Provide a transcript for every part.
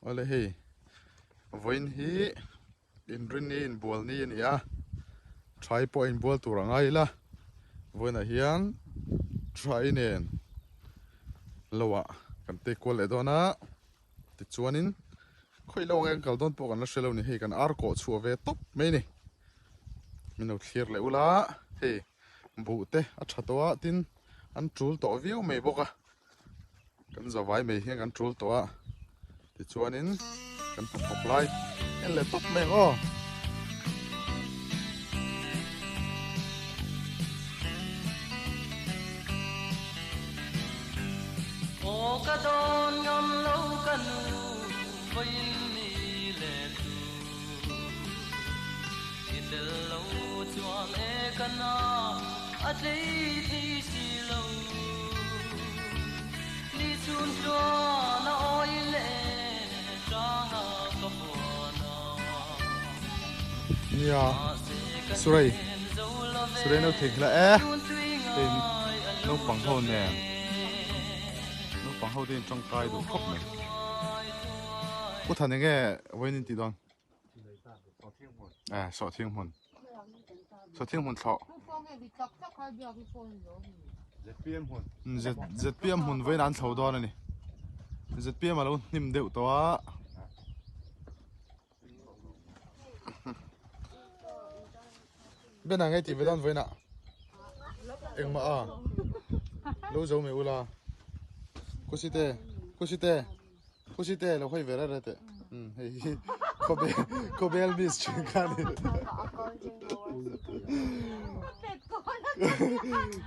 Awle hei vawiin hi inrinni inbual ni a ni a thai pawh a inbual tur a ngai ila vawiinah hian thai nen lo ah kan take kual leh dawn a tichuanin khawi lo ang e kan kal dawn pawh kan la hre lo a ni hei kan ar kawh chhuah ve tawp mai a ni min lo thlir leh ula hei buh te a tha tawh a tin an tul tawh viau mai bawk a. Kan zavai mai hian kan tul tawh a, tichuanin kan hnathawk lai en leh tawp mai ang aw. Aw ka dawn ngam lo ka nu vawiin mi len tu I tel lo chuan e ka na a tlei thei si lo. Ni chhun tluan a awi leh tlang a ka buan a. Nia Surei Surei no thei hla e hei naupang ho nen naupang ho te in tangkai duh khawp mai Pu Than enge vawiin in tih dawn? Eh sawhthing hmun sawhthing hmun thlawh ZPM hmun vawiin an thlo dawn a ni ZPM a lo hnim deuh tawh a Ben ang ei tih ve dawn vawiin ah engmah a lo zo mai ula Kusite Kusite Kusite lo hawi ve reh reh teh umm hei hi khawbel khawbel miss thin kha a ni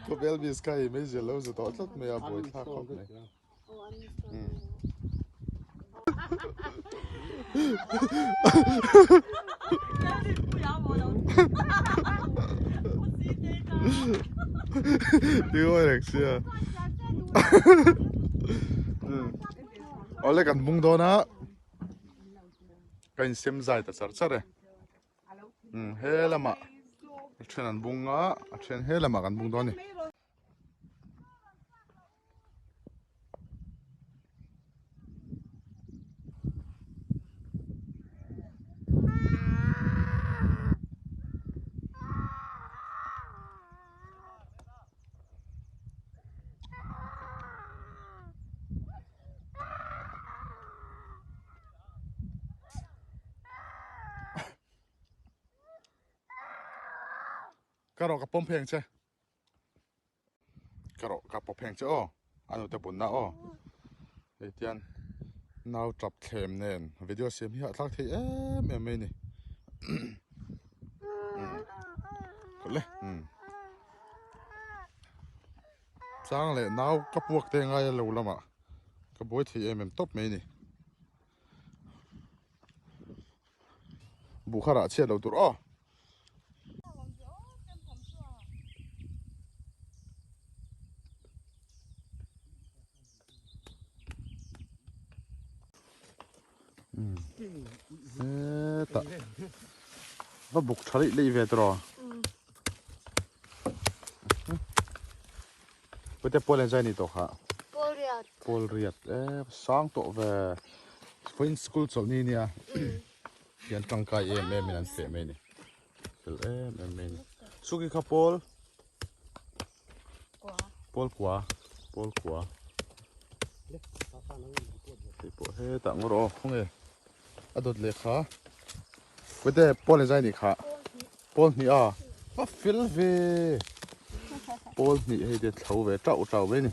khawbel miss kha hei meizial lo za tawh tlat mai a buaithlak khawp mai. Awle kan bung dawn a ka insem zai ta char char e he lamah a then an bung a a then he lamah kan bung dawn a ni. Ka rawh ka pawm phei ang che. Ka rawh ka pawp heng che aw a nute bunna aw hei tian nau tap thlem nen video siam hi hahthlak thei em em mai a ni le chang leh nau ka puak te ngai a lo lamah ka buai thei em em tawp mai a ni buhkharah chhiat lo tur aw. Hetah va buk tha leh leh ve tawh Pute pawl en zai ni tawh kha Pawl riat Pawl riat e sang tawh ve Vawiin school chawlh ni nia Hian tangkai em em in an feh mai a ni fel em em mai a ni Suki kha pawl pawl kua pawl kua hei pawh hetah ngawr aw khawnge a dawt leh kha Pute pawl in zai nih kha pawl hnih a va fel ve pawl hnih hei te thlo ve tauh tauh mai a ni.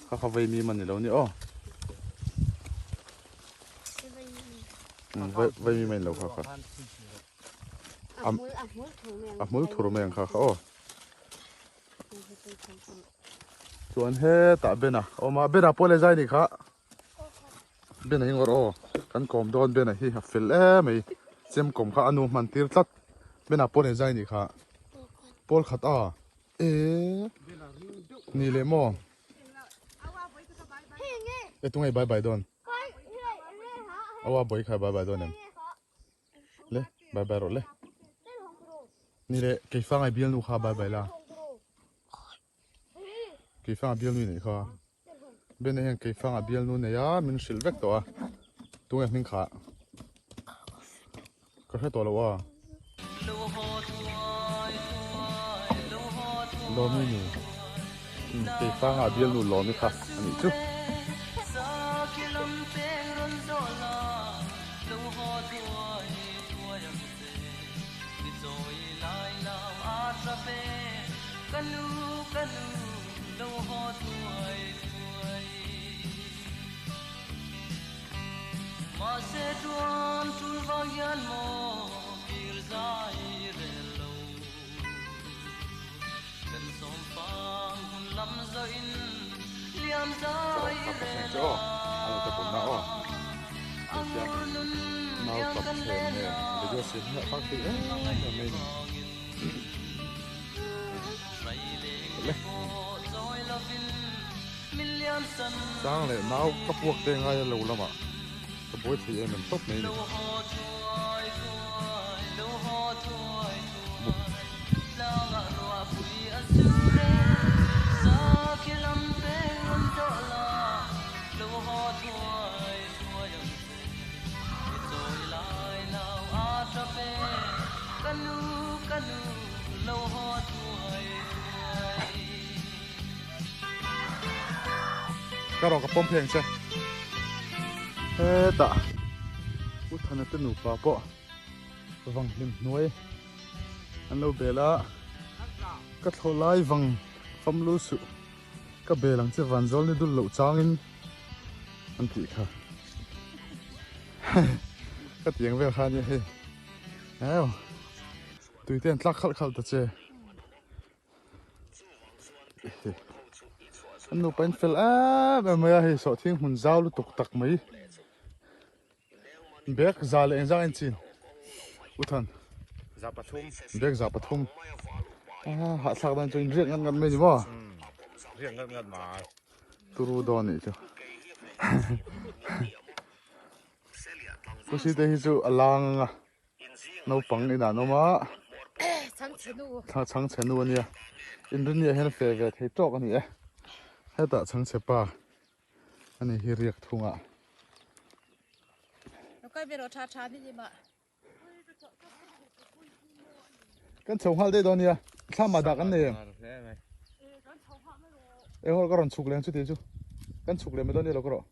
Kha kha vei mi man ni lo ni aw. Vei mi man lo kha kha. A hmul thur mai ang kha kha aw. Chuan hetah Bena awm a, Bena pawh le zai ni kha. Bena hi ngawr aw, kan kawm dawn Bena hi a fel em mai. Chem kawm kha a nu hman tir tlat. Bena pawh le zai ni kha. Pawl khat a. Eee ni leh maw e tunge bye bye dawn awa bawih kha bye bye dawn em le bye bye rawh le ni leh keifang ai bialnu kha bye bye la keifang a bialnu i neih kha. Bena hian keifanga bialnu nei a min hrilh vek tawh a tunge hming kha ka hre tawh lo a. Lawmi ni keifanga bialnu Lawmi kha a nih chu. Nau tap thlem nen video siam hi a fak thei em em mai a ni. Chang leh nau ka puak te ngai a lo lamah ka buai thei em em tawp mai a ni. Ka rawh ka pawm phei ang che. Hetah Pu Thana te nupa pawh vang hlim hnuai an lo bel a, ka thlawh lai vang fam lu suh. Ka bel ang che vanzawl ni dul loh changin an tih kha. Ka ti ang vel kha ania hei. Eo tui te an tlak khalh khalh ta che. An nupa in fel em em mai a hei sawhthing hmun zau lutuk tak mai. Bag za leh engzah en chin Uthan Za pathum Bag za pathum Ah hahthlak dan chu in riak ngat ngat mai ni maw Riak ngat ngat mai Turu dawn nih chu Kusi te hi chu a lang anga naupang inah an awm a Chhangchhe nu ania Inrinni ah hian fe ve thei tawk ani e Hetah chhangchhe pa Ani hi riak thung a. Kan chho nghal daih dawn nia, thlam ah dah kan nei em? Eng ka rawn chhuk leh ang chuti chu. Kan chhuk leh mai dawn nia lo ka rawh.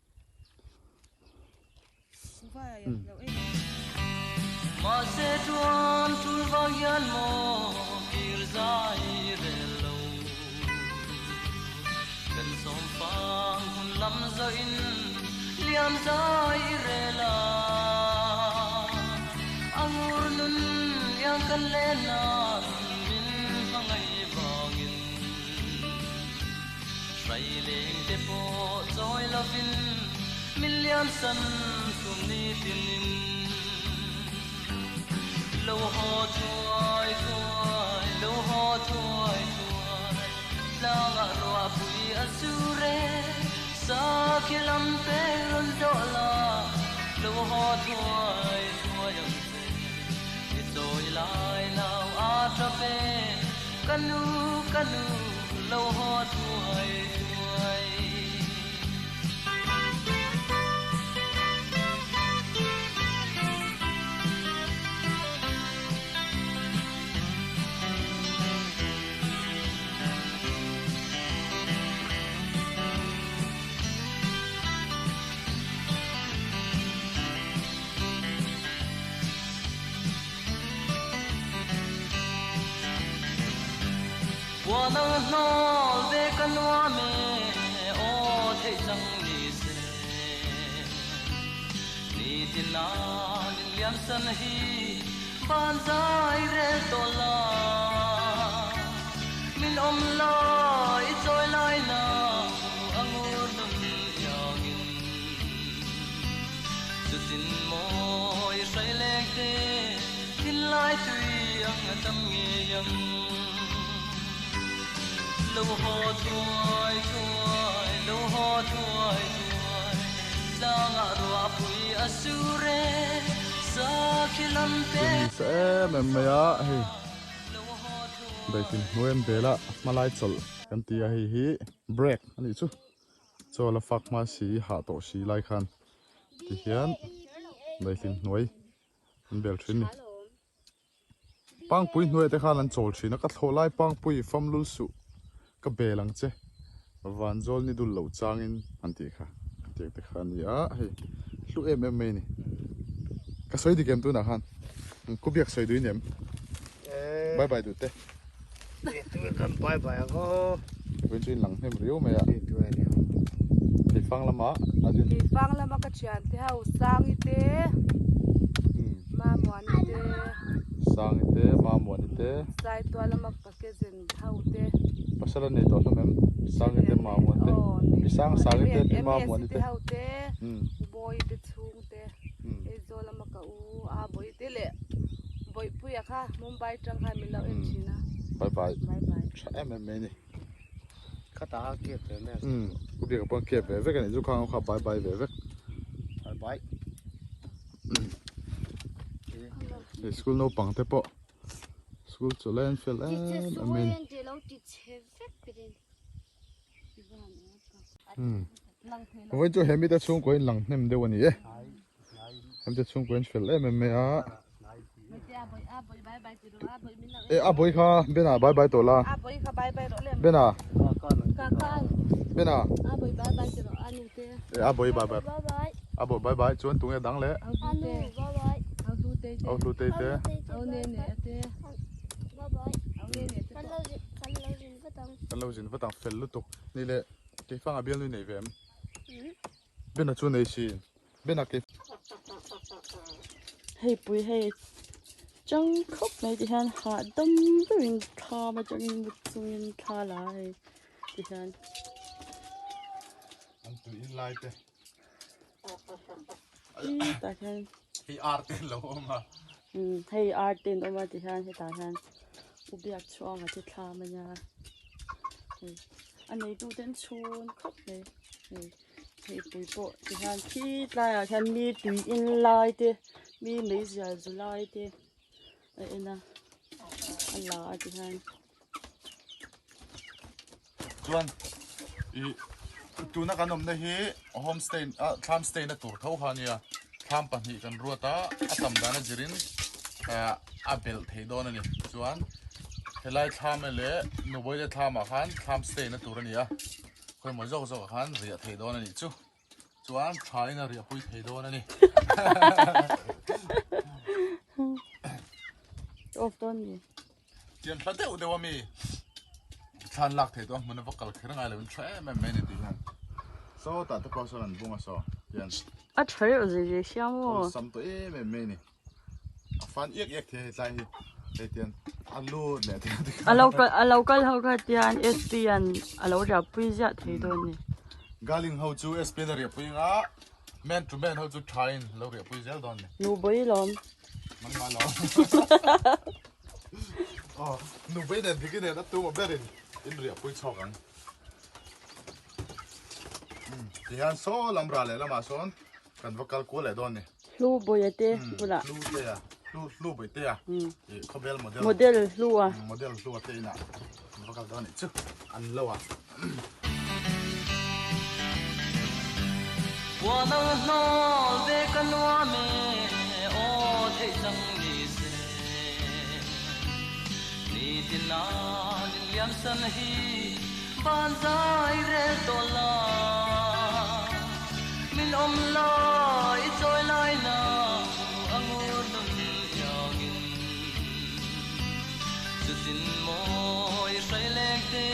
Sa em em mai a hei daitin hnuai an bel a hmalai chawlh kan ti a hei hi break a nih chu. Chaw la fak hma si hah tawh si lai khan ti hian daihlim hnuai an bel thin a ni. Pangpui hnuaiah te khan an chawl thin a, ka thlawh lai pangpui fam lul suh ka bel ang che vanzawl ni dul loh changin an tih kha tiang te kha a ni a hei hlu em em mai a ni. Ka sawi dik em tunah khan ku biak sawi duh i ni em? Bye bye duh te. Bye bye ang aw. Vawiin chu in lang hnem riau mai a. Keifang lama a din. Keifang lama ka thian te ho Sangi te Mamuani te. Sangi te Mamuani te. Saitual lama ka cousin ho te. Pasal an nei tawh hlawm em? Sangi te Mamuani te. Pi Sang Sangi te Pi Mamuani te. Ho te. Bawi te chhung te. Aizawl lama ka u a bawi te leh Bawihpuia kha Mumbai tang khan min lo en thin a. Bye bye. Bye bye. Tha em em mai ni. Khata a kep ve mai. Umm u biak pawh an kep ve vek a nih chu khang kha bye bye ve vek. Bye bye. Hei school naupang te pawh school chu la en fel em em mai ni. Umm vawiin chu he mite chhungkaw in lang hnem deuh a ni e. Hemte chhungkaw in fel em em mai a. E a bawi kha Bena bye bye tawh la. Bena. Bena. E a bawi bye bye. A bawi bye bye chuan tunge dang leh. Au hlu te te. Kan lo zin vat ang fel lutuk. Ni leh keifanga bialnu i nei ve em? Bena chu nei si. Bena ke. Hei pui hei chang khawp mai ti hian hahdam deuhin thlam atangin mut chungin thla la a hei ti hian. An tui in lai te. Hi tah hian. Hei ar te an lo awm a. Hei ar te an awm a ti hian hetah hian u biak chhuang a ti thlam a nia. Hei a neitu te an chhun khawp mai hei. Theipui pawh ti hian khi tlaiah hian mi tui in lai te mi meizial zu lai te a en a a la a ti hian. Chuan ih tuna kan awmna hi homestay ah thlam stay na tur tho kha ania thlam pahnih kan ruat a a tam dan a zirin ah a belh theih dawn a ni chuan helai thlam leh Nubawi te thlam ah khan thlam stay na tur a ni a. Khawimaw zawk zawk ah khan riah theih dawn a nih chu. Chuan tha in a riah pui thei dawn a ni. Off dawn ni. Tian hla deuh deuh a mi thlan lak thei dawn hmun a va kal kher ngai lo in tha em em mai a ni tih hian. Saw tah te pawh sawn an bung a saw tian. A tha reuh zui ve siam aw. Awlsam tawh em em mai a ni. A fan iak iak thei a hei tlai hi hei tian a lut leh thei a tikhan. A lo kal a lo kal ho kha tian SP an a lo riah pui ziah thei dawn ni. Galing ho chu SP an a riah pui anga man to man ho chu tha in lo riah pui zel dawn ni. Nubei lawm. Nangmah lawm. Aw nubei nen diki nen a tum berin in riah pui chhawk ang. Tihian saw lam rah leh lamah sawn kan va kal kual leh dawn ni. Hlu bawia te bulah. Hlu te a, hlu hlu bawih te a. I khawvel model. Model hlu a. Model hlu a te inah an va kal dawn anih chu an lo a. Puan ang hnawl ve ka nuam e aw theih chang ni se. Ni tin a min liam san hi van zai rel tawh la. Min awm lai i chawi lai na a ngur nun iangin. Chutin mawi hrai leng te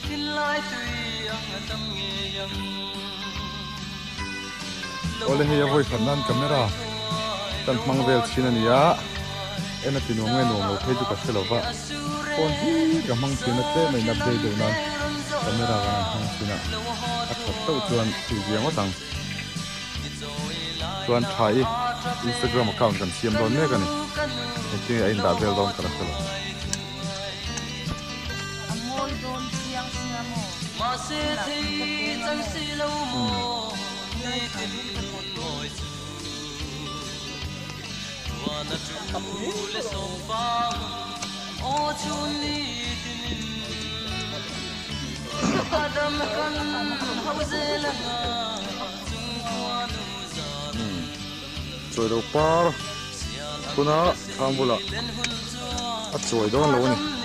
thinlai tui ang a tam ngei ang. Awle hei a vawi khat nan camera kan hmang vel thin a ni a, en a ti nuam nge nuam lo phei chu ka hre lo va, phone hi ka hmang thin a tlem a in update deuh nan camera kan han hmang thin a, a that teuh chuan tih zia ngawt ang. Chuan tha i Instagram account kan siam dawn mek a ni, engtin nge a indah vel dawn ka la hre lo. Chawi lo par tuna thlam bulah a chawi dawn lo a ni.